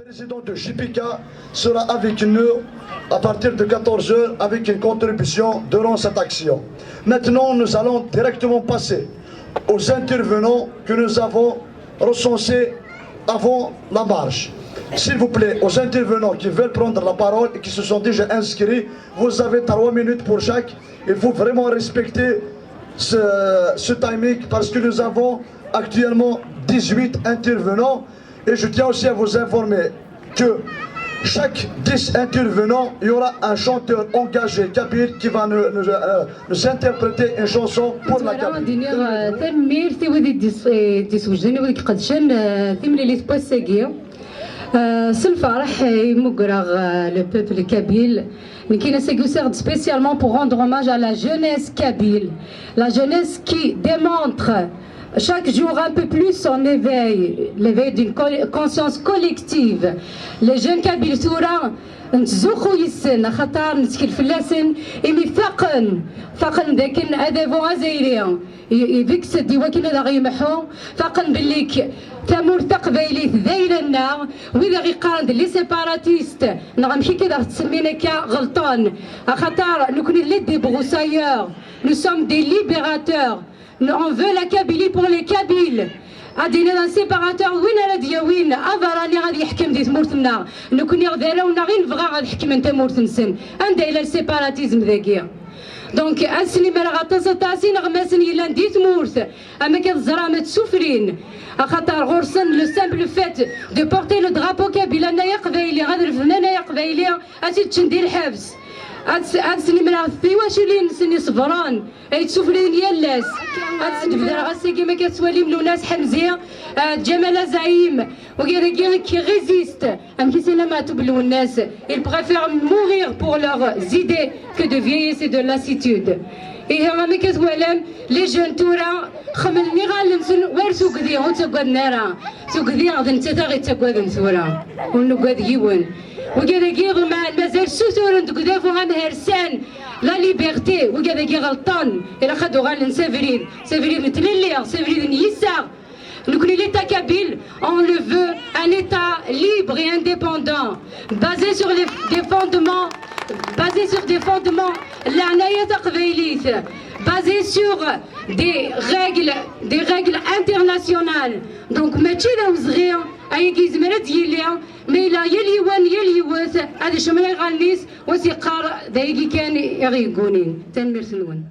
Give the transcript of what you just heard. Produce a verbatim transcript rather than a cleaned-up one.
Le président de J P K sera avec nous à partir de quatorze heures avec une contribution durant cette action. Maintenant, nous allons directement passer aux intervenants que nous avons recensés avant la marche. S'il vous plaît, aux intervenants qui veulent prendre la parole et qui se sont déjà inscrits, vous avez trois minutes pour chaque. Il faut vraiment respecter ce, ce timing parce que nous avons actuellement dix-huit intervenants. Et je tiens aussi à vous informer que chaque dix intervenants, il y aura un chanteur engagé kabyle qui va nous, nous, euh, nous interpréter une chanson pour la Kabyle. Ad iniɣ, euh, tanemmirt i wid i d-is-, i d-iswejden, i wid i iqedcen, euh, timlilit n wass-agi. Euh, s lferḥ i mmugreɣ, euh, le peuple kabyle. Nekkini ass-agi usiɣ-d spécialement pour rendre hommage à la jeunesse kabyle. La jeunesse qui démontre chaque jour un peu plus son éveil, l'éveil d'une co-, conscience collective. Les jeunes kabyles tura nettzuxxu yes-sen, axaṭer nettkel fell-asen, imi faqen, faqen dakken adabu azzayri i-, ibegget-d i wakken ad aɣ-yemḥu, faqen belli k-, tamurt taqbaylit d ayla-nneɣ, wid aɣ-iqqaren d les séparatistes, neɣ amek akka i aɣ-ttsemmin akka, ɣelṭen, axaṭer nekkni d les débroussailleurs, nous sommes des libérateurs. On veut la Kabylie pour les Kabyles. Ad d-iniḍ un séparateur, win ara d-yawin aberrani ad yeḥkem di tmurt-nneɣ. Nekkni d arraw-nneɣ i nebɣa ad ḥekmen tamurt-nsen. Anda yella le séparatisme dagi? Donc, ad snimreɣ aṭas, aṭas ineɣmasen yellan di tmurt, am akka teẓram, ad ssufrin. Axaṭer ɣur-sen le simple fait de porter le drapeau kabyle, anay aqbayli, ad refden anay aqbayli, ad t-id-ččen di lḥebs. Ad s-, ad snimreɣ tiwaculin-nsen iṣebren. Ay ttuflin yal ass. Ad sdebdeɣ ass-agi, ma akka tettwalim Lwennas Ḥemzi, euh, Ǧamal Azaim, wigad-agi qui résiste. Amek i s-yenna Maɛtub Lwennas, ils préfèrent mourir pour leurs idées que de vieillesse et de lassitude. Ihi, amek i twalam, les jeunes tura xemmlen iɣallen-nsen war tugdi, ur ttaggaden ara. Tugdi d nettat i ɣ-ittaggaden tura. Ur nuggad yiwen. Wigad-agi iḍemɛen mazal ssuturen deg udabu amhersan. La liberté, wigad-agi ɣelṭen, ilaq ad uɣalen s abrid, s abrid n tlelli, s abrid n yiseɣ. Nekkni, l'État kabyle, on le veut, un État libre et indépendant, basé sur les, des fondements, basé sur des fondements, leɛnaya taqbaylit, basé sur des règles, des règles internationales. Donc, mačči d awezɣi, ayagi yezmer ad d-yili, ma yella yal yiwen, yal yiwet, ad icemmeɛ iɣallen-is, u ad s-yeqqar d ayagi kan i ɣ-yeggunin. Tanemmirt-nwen.